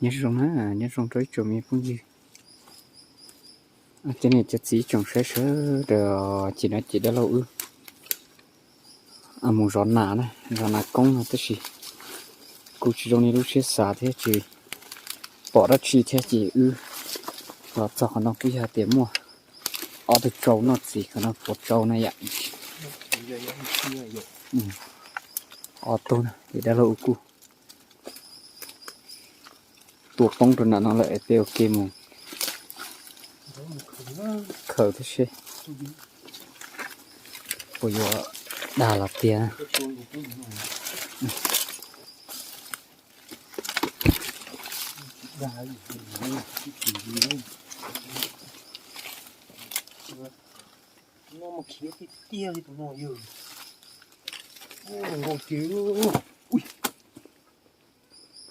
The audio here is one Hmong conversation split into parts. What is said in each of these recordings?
Nyob zoo na, nyob zoo rau ib tsoom me phooj ywg, cov niam cov txiv tsoom saib sawv daws. Ces no ces dab laug wb mus zov nas na, zov nas koob no tab sis kuj tsis zoo li lub siab xav thiab, tsis pom dab tsi thiab ces wb los txog qhov no kuj yog tias muaj ob tug tsau noj txiv qhov no, puav tsau na yom. Ob tug na ces dab laug wb kuj tua poob rau nram no lawm es peb ua ke mus khaws thiab seb puas yuav dag los tiag. Noj mas khiav tiag tiag li tus no yog. Nkaus ces, ui,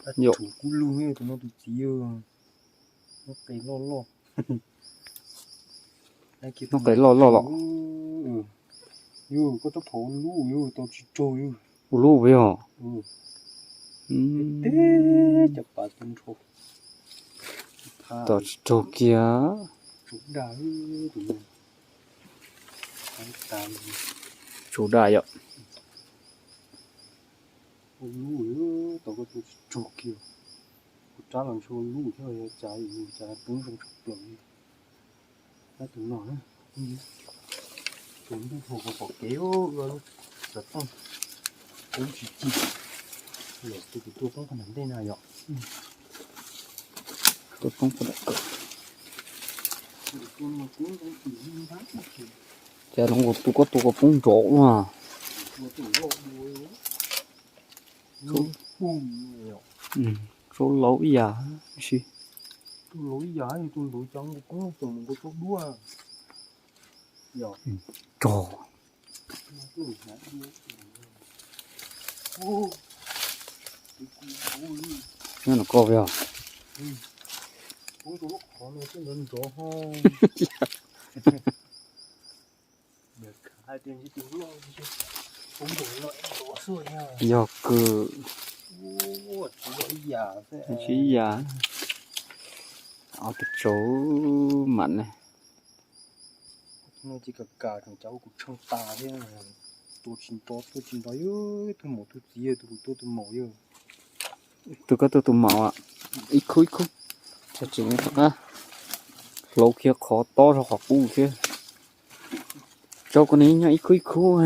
thaum kuv lug tus no tus txiv, noj qe loj loj. Noj qe loj loj los. Yog koj rab phom lub yog tau tsis raug yog. Ua lub yog. Teb cov pas tu nrho. Tau tsis raug kiag. Tsau dag, tsau dag yom. Ua lub, tau koj tu tsis raug kiag. Kuv rab los ntshe ua lub thiab, yog cas yus cas poob zoo tshaj plaws li. Tab tus no, tus ntuj hu pom kev ua lub xov tooj poob tsis ci. Lawm tus tus tua poob qhov ntawm ntej na yom. Tua poob qhov ntawm ko. Cas no tus koj tua ko poob nrov ua. Tsau laus ib yam si. Tus laus ib yam, tus ntawd cas mus koob tseem mus nkaus tau duab. Rog. Nyob no koj yog. Yog kawg. Tsis yam. Ob tug tsau mam ne. Ces ka ka tseem cav kuv tsheej tas thiab. Tua tsis nrov, tua tsis nrov, yog tus maum tus txiv, tus kuv tua tus maum yog. Tus koj tua tus maum, ib khub ib khub. Tseem rov qab hlauv kiag qhov tob rau qhov qub thiab. Tsau ko ne nyob ib khub ib khub.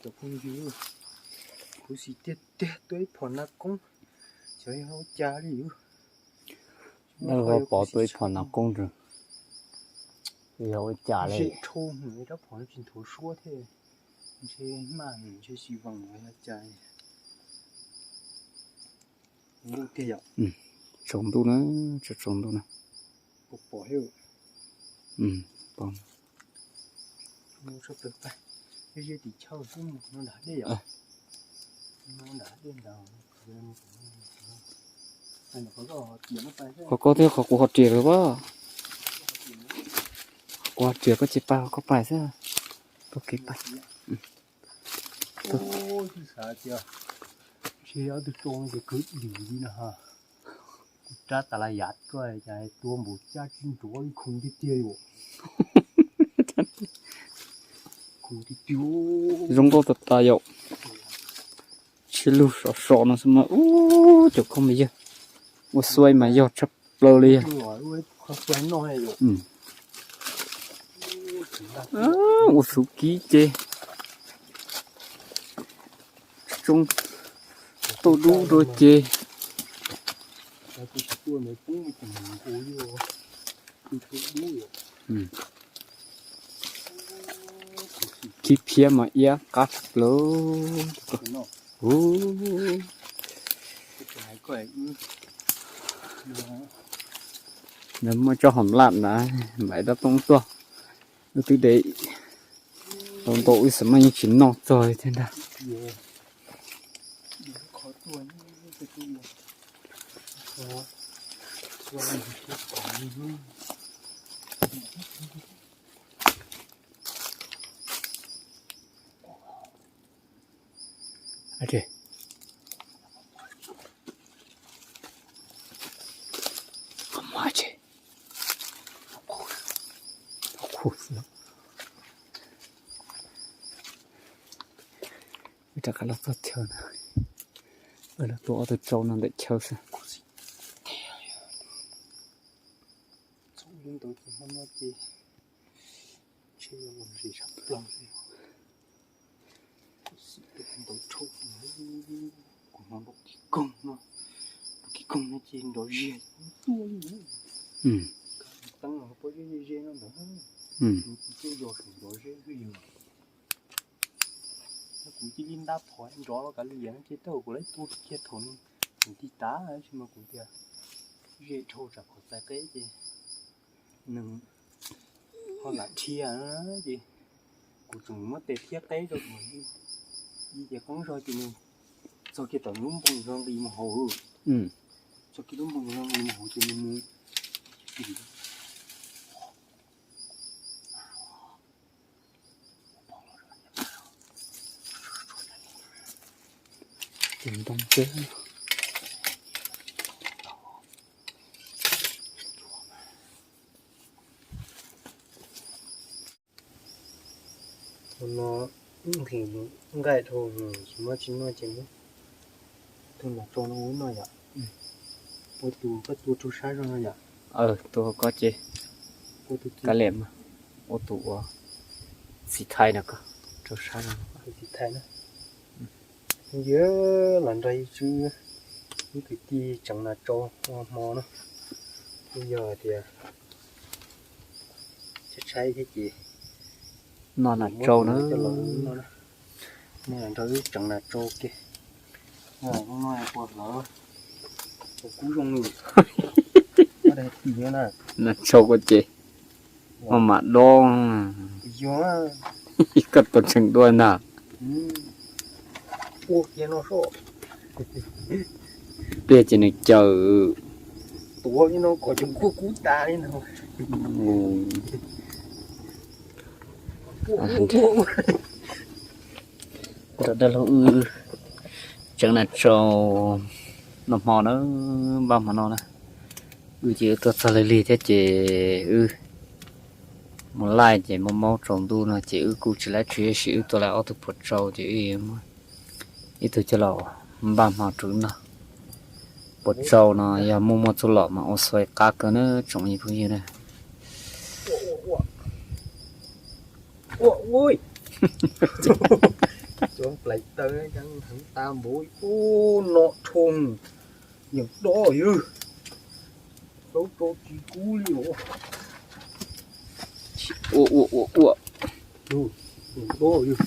Cov phooj ywg, kuv xav tiag tiag tua ib phom nas koob, xyov yog ua cas li. Dab laug pov tua ib phom nas koob, yog ua cas li. Rab phom tsis nthuav suab thiab, ntshe maj ntshe xis voos los yog cas. Tsaus ntuj na, tsaus ntuj na. Qhov koj thiab qhov kuv ho riam lawm as. Kuv ho riam koj tsis pais, koj pais xwb. Koj kev pais. Xav tias ntshe ob tug tsau no ces kwv dim li no ha. Kuv rab tas las yav tuaj cas tua npaum cas tsis nrov li, khoov tiag tiag yom. Khoov tiag tiag. Zoo nkauj tas tas yom. Tsheb lug sov sov no xwb mas ub cov khaub mas yog ua xuaib mas yog tshaj plaws li. Ua xuv kib ces tsoo tauj dub dua ces kib phiab mas iab qab tshaj plaws. Nws muaj tsob hom laj na, npaim dab tooj tuaj, wb twb de tau ntau wb xam maj yeej tsis noj txog li thiab ntag. Mas ces, rov qab los txog chaw na, los tua ob tug tsau no ntawm chaw xwb. Kuv hnov npaum kis koog no, npaum kis koog no ces nrov ziag tuaj li. Teeb los pob zeb ze ze no ntawd, nws kuj yog nrov zeb xwb yog. Kuv cia li ntab phom nrov los kav liam no ces tej zaum kuv lawv tua kiag thaum nws tig tav tab sis mas kuv tias ze dhau tsam qhov txais qeb ces nws ho lam dhia ces kuv tseem muab tes thiab qeb rau mus, ib ces qeeb zog ces nws txog kiag tom lub npoo zog nqis mus hauv, txog kiag lub npoo zog nqis mus hauv ces nws mus tus ntoo peb. Tus no nqhis nqaij dhau tsis muaj tsis muaj ces tus no tso no ub no yom. Ua tus koj tua rau sab zog no yom. Tua koj ces kav liam mas, ua tus ua txiv thaij no koj rau sab no. Txiv thaij na. Yog los nrog ib tswb ib kwv tij tseev nas tsau ua hmo na, kuj yog tias tshaib tshaib thiab ces noj nas tsau na, noj nrog wb tseev nas tsau kiag. Hnub no puas hlawv, puas kub zoo li, koj dai tim na. Nas tsau koj ces maj mam dob, yog koj tau tseem dua ntag. Pliag ces nws caws. Tuav li no kom cov nkuaj kub tas li no. Dab laug wb tseev nas tsau noj hmo na, npaj hmo no na. Wb ces wb tuaj txog lig lig thiab ces wb mus laij ces muaj maub tsaus ntuj no ces wb kuj tsis laib tsw tab sis wb tua lawm ob tug puas tsau ces wb yuav muab ib tug coj los npaj hmo rau wb noj. Puas tsau no yog muaj muaj txuj lom mas ua xwb qab kawg na tsoom phooj ywg na. Cov nplaim taw heev tas npaum ub no dhau, yeej dob yog hlawv rau tsis kub li os. Ua ua ua ua. Yeej dob yog.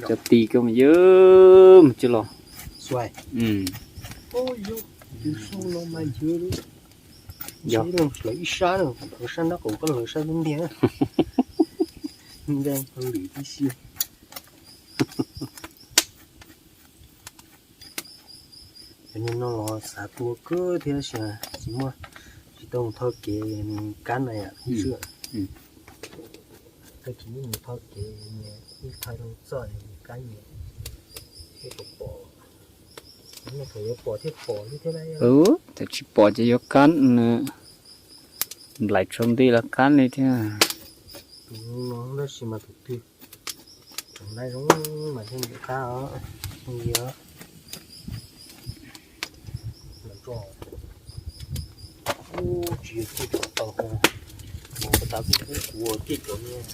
Cov ti koj mus yog mus tsis los. Xuaim. Yog hlawv ib sab na, hlawv sab nraub qaum koj hlawv sab ntiag. Ntees lwm tib si. Cov niag no los xav tua kawg thiab tab sis tsis muaj, tsis tau mus thov kev nws kab na yom. Tag kis wb mus thov kev, wb thov zoo txoj nws kab nyiam, thiaj pom, thaum yuav pom thiaj pom li thiab na. Thaum tsis pom ces yuav kab, nplaim tsau nti los kab li thiab. Tus no tab sis mas tus twg tseem laib zoo mas thiaj ntim qab os, zoo li os. Ub, tsis yog tiaj cov tau, mus tas kuj kub kuv tiaj cov niag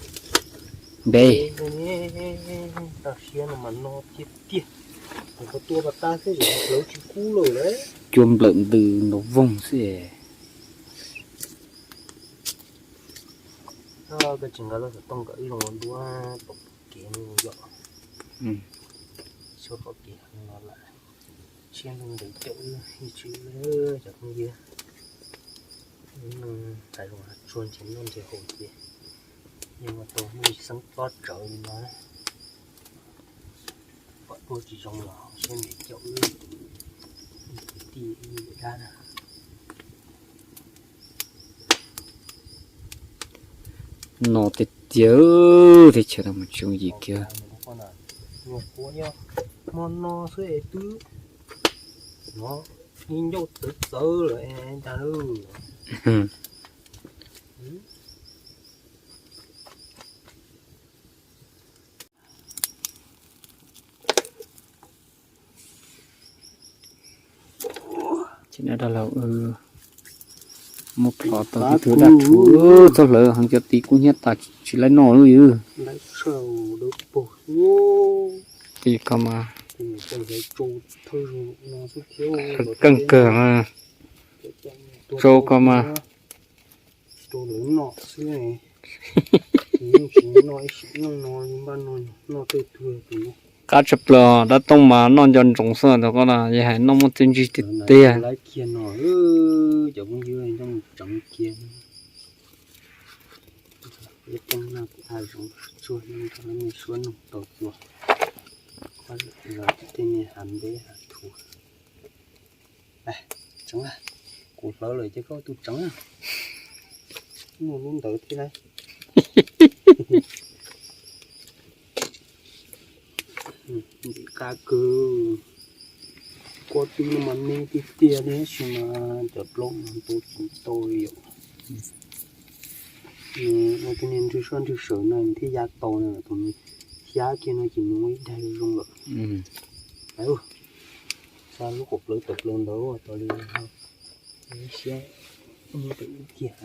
npe, tag siab no mas no tiag tiag. Mus koj tua pas tag xwb ces hlawv tsis kub lawm lauj. Cua nplawm ntws ntaus voog xwb. Koj tsis nqa lub xov tooj kom wb zoo ua dua pom kev no yom. Xyov pom kev no lawm. Siab ntev caum wb ib tswv cov phooj ywg. Wb hais zoo tsuag nrhiav noj nrhiav haus ces yeej ua tau hnub xeeb txob tsawv li no. Pom tuaj tsis zoo los siab ntev caum wb ib kwv tij ib yawm dab na. No tiag tiag, teb chaws no mas tsis yooj yim kiag. Hmo no xwb es twb no, Ncauj txawv txawv lawm ntag. Ces dab laug muab plhov tau tib tug dab tshuv txog hlawv heev, cov tis kub hnyiab tas tsis laib noj li. Tis ko mas keej kawg mas, tsau ko mas. Qab tshaj plaws dab tooj mas noj nco ntsoov xwb, tau koj los yog hais noj muaj txiaj ntsig tiag tiag. Tseev, kuv hlawv lawm ces koj tus tseev. Muaj lub ntawd thiab na. Ntim qab kawg. Kua tw no mas me tiag tiag li, tab sis mas cov plaub mas ntu tsis tau li yom. Ua tej niag nrwg soj nrwg sawv no thiaj ya tau na, tus xyab kiag no ces nws ua ib daig zoo lawm. Xa lub qhov plawv tawm plaws ntawd ua tau li siab muab tawm ib kiag.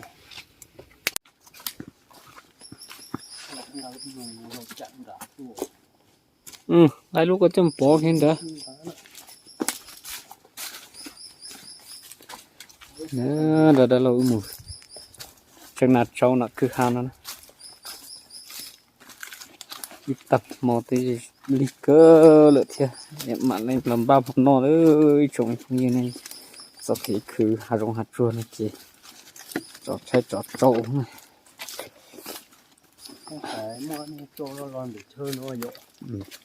Laib lub koj coj pov kiag ntawd. Dab laug wb mus tseev nas tsaub no kwj ha no. Ib tag hmo twb lig kawg lawm thiab, mam li los npaj hmo noj lawm ib tsoom phooj ywg ne. Txoj kev khwv hav zoov hav tsuag no ces tsov tshaib tsov tsaub na.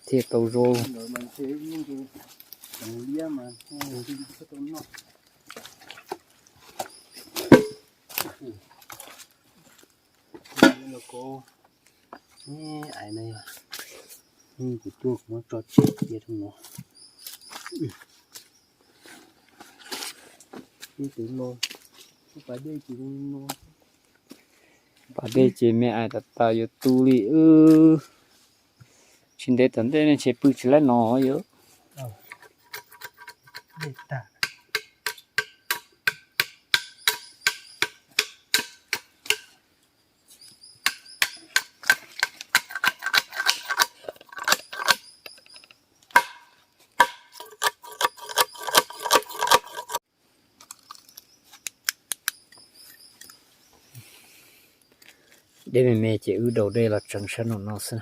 Thiaj tau zoo. Kuv tuaj kuv muab tso tseg cia rau no. Pas dej ces me ais tas tas yuav tu li wb. Tsis ntev tom ntej ne ntshe pw tsis laib no yom. Dej me me ces wb daus dej los tseev sab nraum no xwb.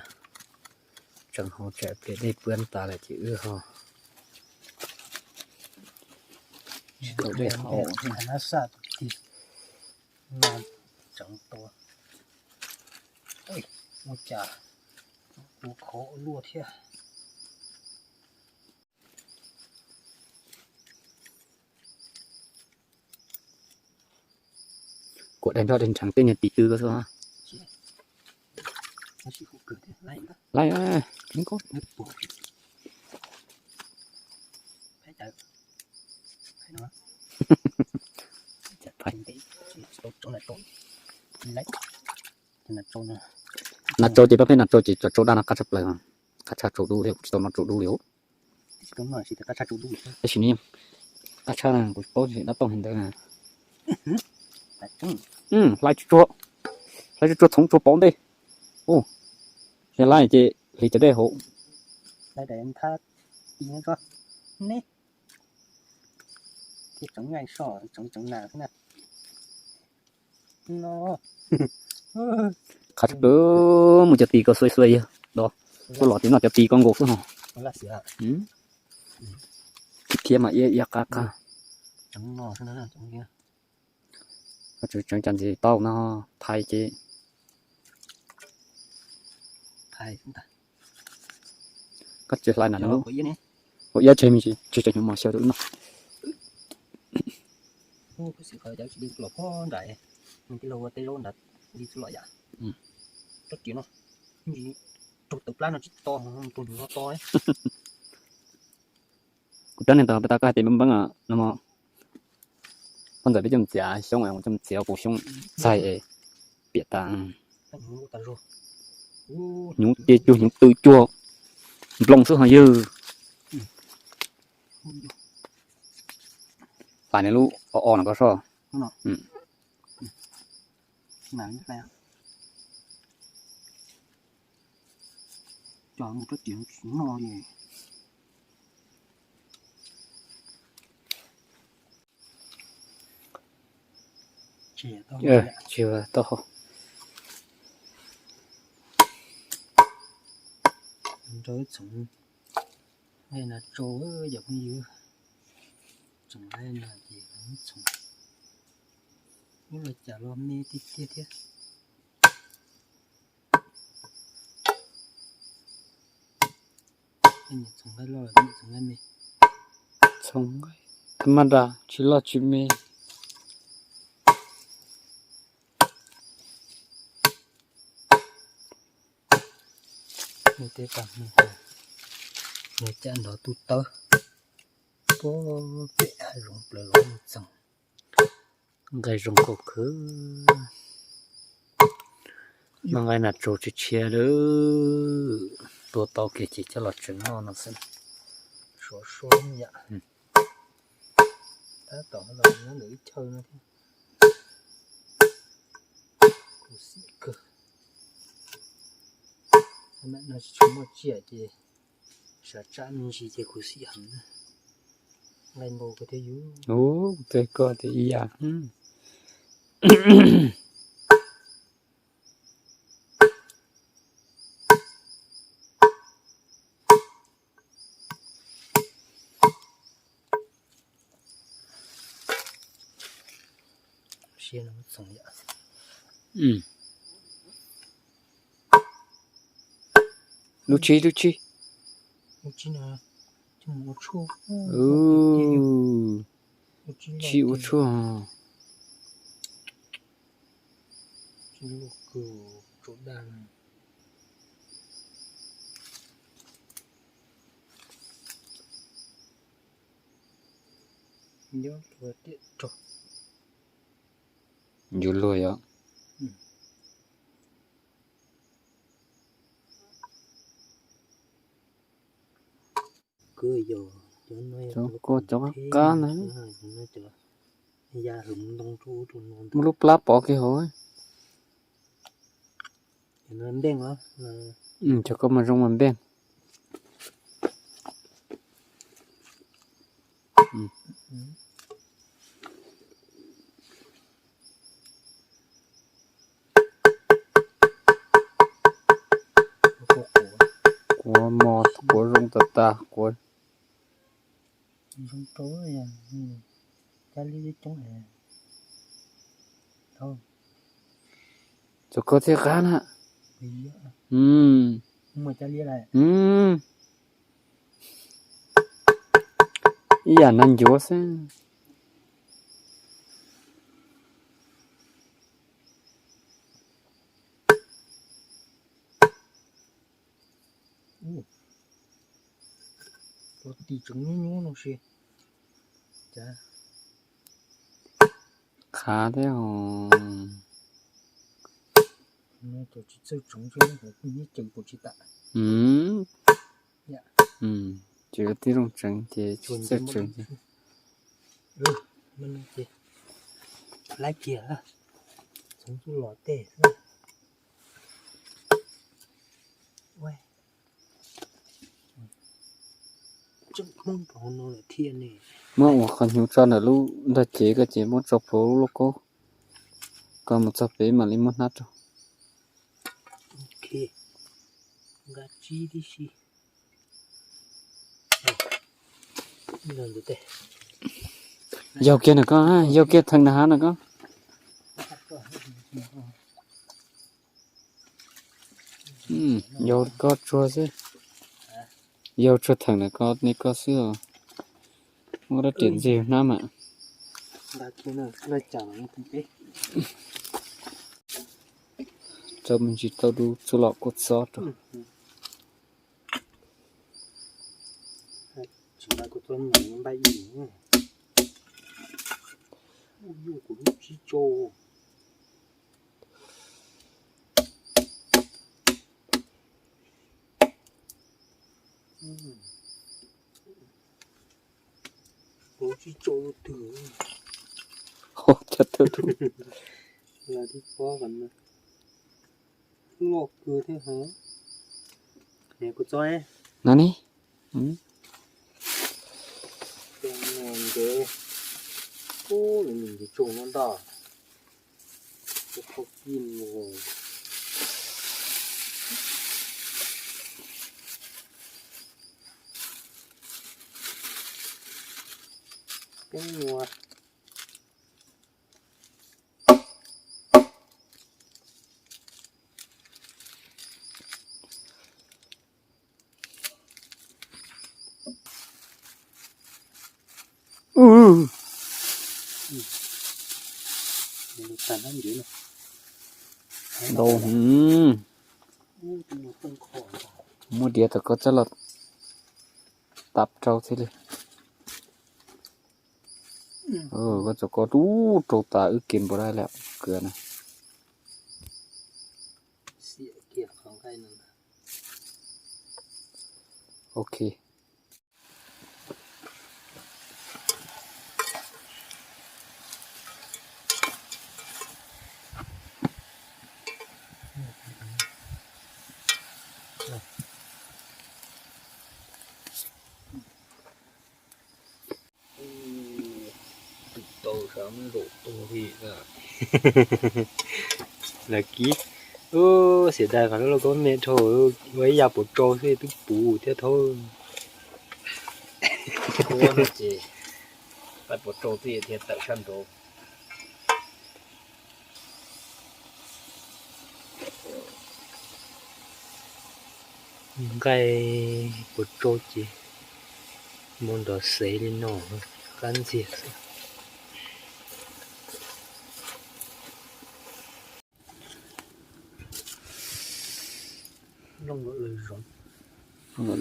Tseev hauv tsam pliag dej puab tas lawm ces wb ho tsis tau dej haus. Ua cas ua khov luaj thiab. Kuam daig nroj daig nrheev tej niag tis tw ko xwb. Laib, nas tsau ces pab peb nas tsau ces cov tsau daj no qab tshaj plaws, qab tshaj tsau dub thiab, kuv tsis tau noj tsau dub li os. Tab sis nws qab tshaj na, kuv paub dab tooj li ntawd na. Hlais tsuag tsuag, hlais tsuag tsuag txhoov tsuag pauv ntej. Yog hlais ces hliv cov dej hauv. Qab tshaj plaws, mus cov tis ko xuai xuai yog do, tuaj los tim no cov tis ko nkaus xwb ho. Khiav mas iab iab qab qab. Koj tseem tseev cas ntxim tau no, thaiv ces koj tsis hlais na, ua iab tseg me ntsis, tsis tseem hnyuv mos xyaw rau wb noj. Kuv rab niag tau peb tau koj hais tias npeeb npeeb no, Poj ntxawm peb coj mus txiav xyoob, coj mus txiav kuv xyoob txaij es piam tas. Hnyuv cia cuag hnyuv tw cuag nplooj xwb ho ywg. Pais nws lub o o no koj soj. Tsis tau hau. Rau ib txhoov no tsau, yog phooj ywg, txhoov no ces ib txhoov, ub, los cas los me tiag tiag thiab. Txhoov nqaij loj, txhoov nqaij me. Txhoov nqaij thab maj nra, tsis loj tsis me. Tej tag nws caj nrov tub tawb, puag pem hav zoov plaws los txoos. Nqaij zoo kawg. Noj nqaij nas tsuag tshiab tshiab lawm. Tua tau kiag ces coj los tsev noj no xwb. Suav suab yam. Tab tom los nyob ntawm ib chaw no thiab. Khuv xim kawg. Tam no tsis tshua muaj tsiaj ces sawv tsam me ntsis ces khuv xim heev na. Nqaij npau kawg thiab yus. Ub, kuv twb koj tias ib yam. Lub tshib, lub tshib. Tshib ua tshuaj. Yuav luag yom. Cov kua cov qab qab na. Muaj lub plab pov kiag hauv. Cov koj mas zoo mas npeej. Quav mos, quav zoo tas tas, quav. Cov koj thiaj qab na. Ib yam nas ncuav xwb. Qhav thiab os. Ces tib zoo tseev ces tsis txawj tseev ces. Laib kiag, txhoov txuj lom tej xwb. Muab ua qhov hnyuv tso ntawm lub ntag cev ko ces muab tso plhuav lub lauj kaub. Koj mus txog pem mam li muab hnab rau. Yaug kiag na koj, yaug kiag theem na hav na koj. Yaug koj tsuag xwb. Yaug tsuag theem na koj, ne koj xwb os. Muab dab riam ntxig hnab mam. Rau me ntsis tau dub txuj lom kua txob rau. Tsis npaj kuv tuaj nyeem npaj ib. Nyuj kuv lub tsib tso. Kuv lub tsib tso twg. Thiab twb lub, tib pob loj kawg thiab hos. Kuv txob no ne. Ntev, ntev tsaus no ntag. Kuv qhov kij mus. Peb ua. Ntau, muab diav tom koj txhob los tap rau thiaj li. Koj txog koj tub rau tas wb kiag npaum dab lawm kawg na. Ok. Tus tau sab zaum tuag li. Lawv kib, xiav dais qhov lub lauj kaub me dhau, ua ib yam puas tsau xwb twb puv thiab thauj. Ces qaib puas tsau twb thiaj tawm sab nraud. Nqaij puas tsau ces mus nrov xev li no, qab ntxiag xwb.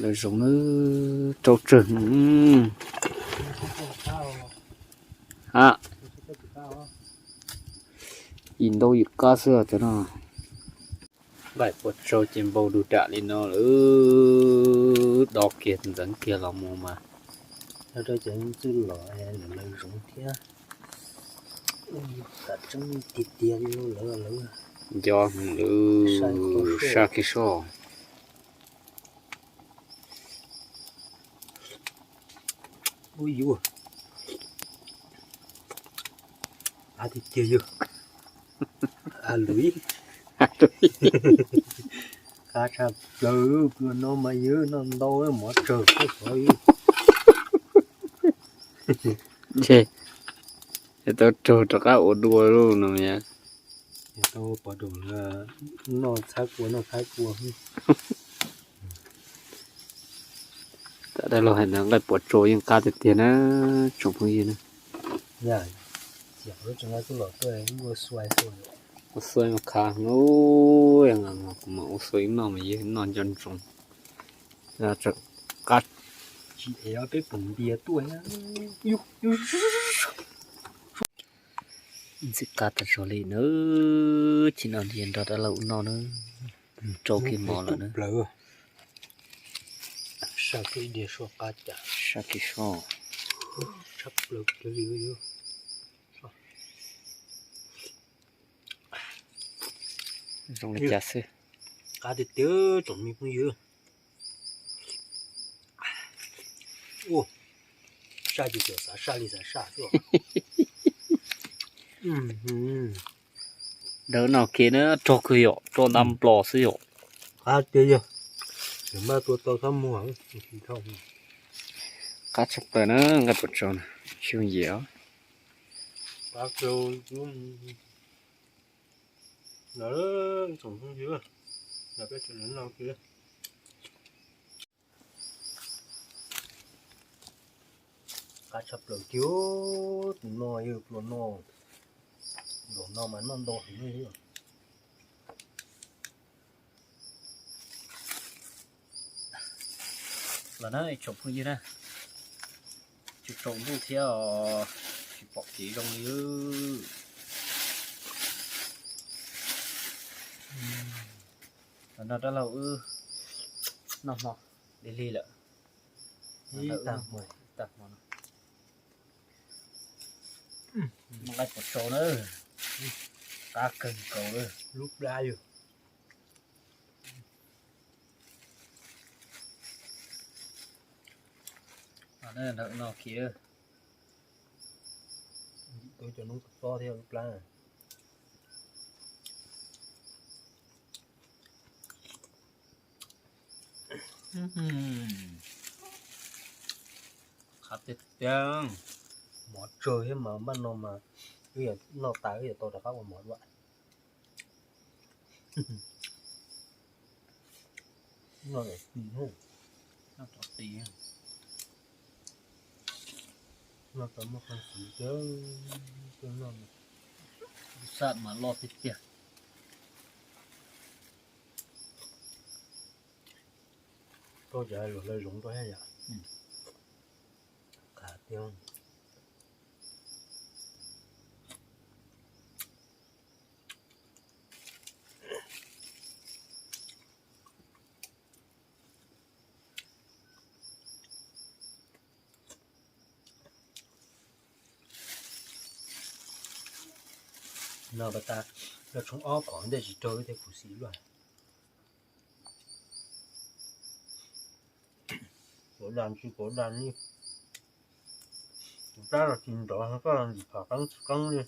Lawv zoov na, rau tsawg. Ha, yim ntau yim qab xwb cov no. Nqaij puas tsau ces npau du dam li no lawm, do kiag ntxeev kiag los mus mas. Cov txwj los lawv zoov thiab. Tam tseeb tiag tiag li lawv lawv. Nco lawm, saj kiag soj. Ub yuv, qab tiag tiag yog. A lwm, qab tshaj plaws, pluas no mas yog noj ntau mov tsawg xwb. Ces tau raug rov qab ua dua lauj no. Tau pov dua, noj txhab kua noj txhab kua. Tam dab laug hais ntawd nqaij puas tsau yeej qab tiag tiag na tsoom phooj ywg na. Ua xua mus khav, kuv mam ua xua ib noj mas yog noj nco ntsoov. Qab. Tsis es peb pum npias tuaj. Ntxim qab tas zog li na, tsis no nrog dab laug ua noj na, rau kiag mov lawm na. Saj kiag soj. Zoo li cas xwb. Qab tiag tiag tsoom me phooj ywg. Ua, saj ces xav saj li xav saj xwb. Dawb no kiag na, rog kawg yom, rog nta nplos xwb yom. Qab tiag yog, nws maj tua tau txhob muag. Qab tshaj plaws na, nqaij puas tsau na, tsis yooj yim os. Qab tsau, tsoom phooj ywg, peb tseem noj kiag. Qab tshaj plaws kiag, tus no yog pluas no, zaum no mas noj ntau heev li. Los na tsoom phooj ywg na, tsis tsaus ntuj thiab os. Tsis pom kev zoo li. Los no rab laug wb noj hmo lig lig lawm. Ib tag hmo no, nqaij pom tsau na, qab kawg nkaus lub plab yog. Ntawm no kiag, cov noob txob thiab lub plab. Qab tiag tiag. Mov tsawg thiab mas npaj no mas wb yuav noj tas wb yuav tau rov qab ua mov dua. Noj tau ti, noj tau muaj qee xwm thiab, noj, sab mas loj tiag tiag. Koj cov luag hlawv zoov rau thiab yom. Qab tiag. No pas tas, no tshoob ob phom ntej tsis raug ib teg khuv xim luaj. Kuv dag ntsis kuv dag li, tus plab los tsis nrov, koj los ntxim phom qeeb tsis qeeb li.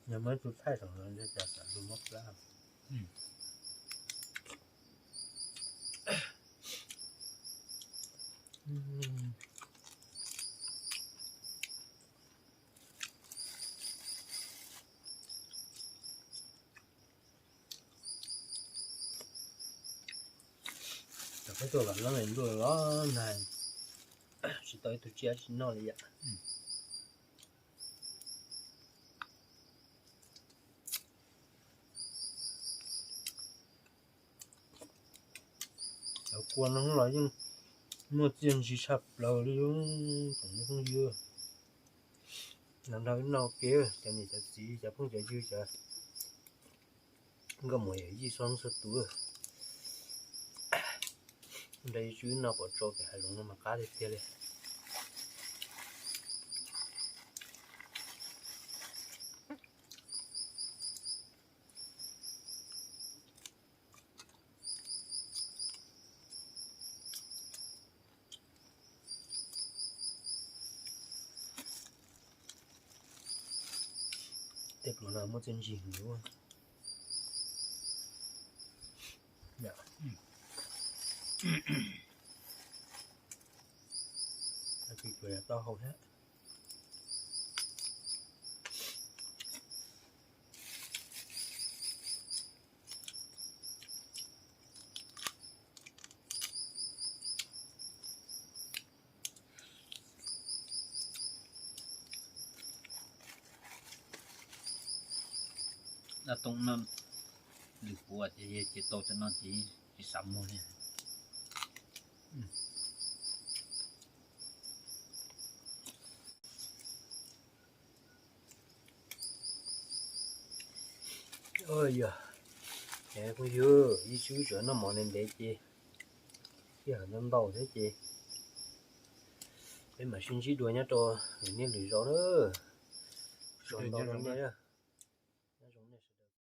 Yog muaj ib tug thaij saum no cas xav lug mob plab. Cov peb tuaj vam leeb es ntuj los nag, tsis tau ib tug tsiaj tsis noj li yam. Cov kua no los yeej muaj txiaj ntsig tshaj plaws li tsoom phooj ywg. Los nrog wb noj ua ke cov niam cov txiv cov phooj cov ywg cov nkauj muam yawm yij txhua leej txhua tus. Nrog wb noj pom tsau pem hav zoov no mas qab tiag tiag li. Tej pluas no muaj txiaj ntsig heev li. Pluas yog taub hau thiab. Dab tooj no lwm puav ces yog ces tau cov no ces tsis xav muag li. Yog, es phooj ywg, ib tsam wb tseem noj mov ntev ntev ces sij hawm ntau ntau thiab ces peb mam sib ntsib dua nyob rau lwm niaj lwm zaus na. Tsaug ntau rau nej.